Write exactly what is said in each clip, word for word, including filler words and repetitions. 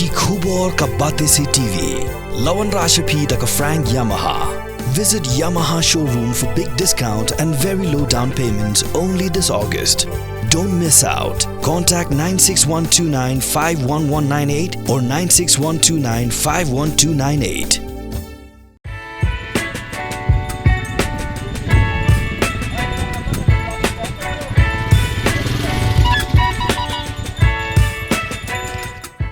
Ki khubor ka Batesi T V. La wanrah sha phi da ka Frank Yamaha. Visit Yamaha showroom for big discount and very low down payment only this August. Don't miss out. Contact nine six one two nine five one one nine eight or nine six one two nine five one two nine eight.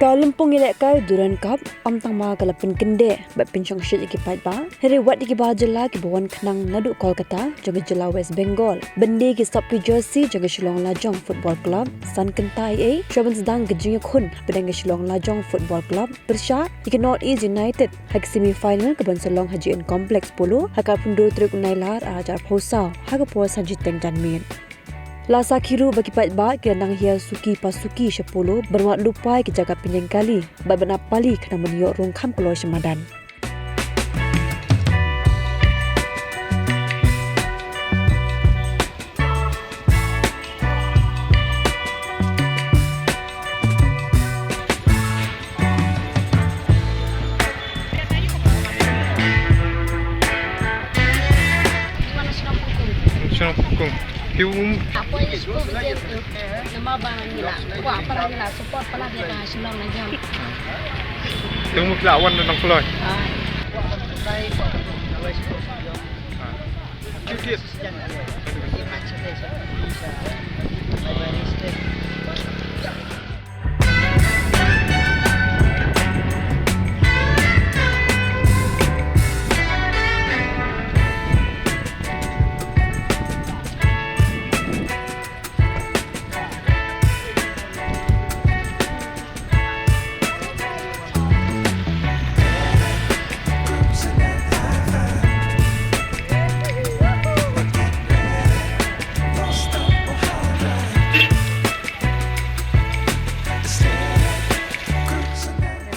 Ka lympung ïalehkai Durand Cup ym tang ma ka la pynkyndeh bad pynshongshit ïa ki paidbah, hynrei wat ïa ki bar jylla kiba wan khnang naduh Kolkata jong ka jylla West Bengal ban die ki sopti jersey jong ka Shillong Lajong Football Club. San kynta eiei shuwa ban sdang ka jingïakhun hapdeng ka Shillong Lajong Football Club pyrshah ïa ka North East United ha ka semi final kaban sa long ha J N Complex Polo ha ka arphew hynriew tarik u Nailar arhajar arphew saw ha ka por san shiteng janmiet. La sakhi ruh ba ki paidbah ki la nang hiar suki pa suki sha Polo ban wad lypa ïa ki jaka pynïeng kali bad ban ap pali khnang ban ïoh rung kham kloi sha madan. Shillong Pukung. Hiu. Apa ni sepuluh biji tu? Nama bang ni lah. Kuat apa lagi lah? Support apa lagi lah? Shillong lagi. Hiu muk lah wan nang kloi. Ah.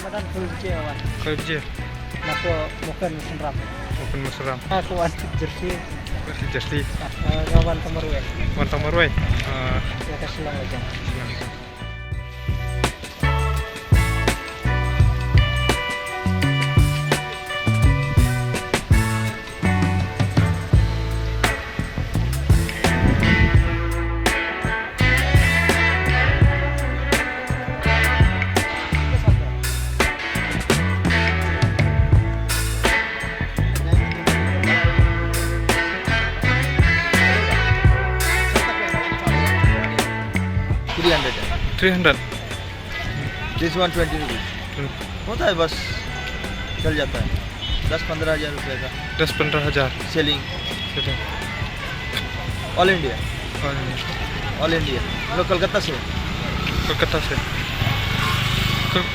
Madan Khuibje wan. Khuibje. Nako Moken Musnram. Moken Musnram. Nako wan jersey. Jersey. Ah, eh, wan Tamarwei. Wan Tamarwei. Ah. Ya ka Shillong aja. Shillong. Three hundred. Three hundred. This one twenty rupees. Hmm. होता है बस, चल जाता है। दस पन्द्रह हज़ार रुपये का। दस पन्द्रह हज़ार। Selling। Selling। All India। All India। All India। हम लोग कलकत्ता से हैं। कलकत्ता से। कल-,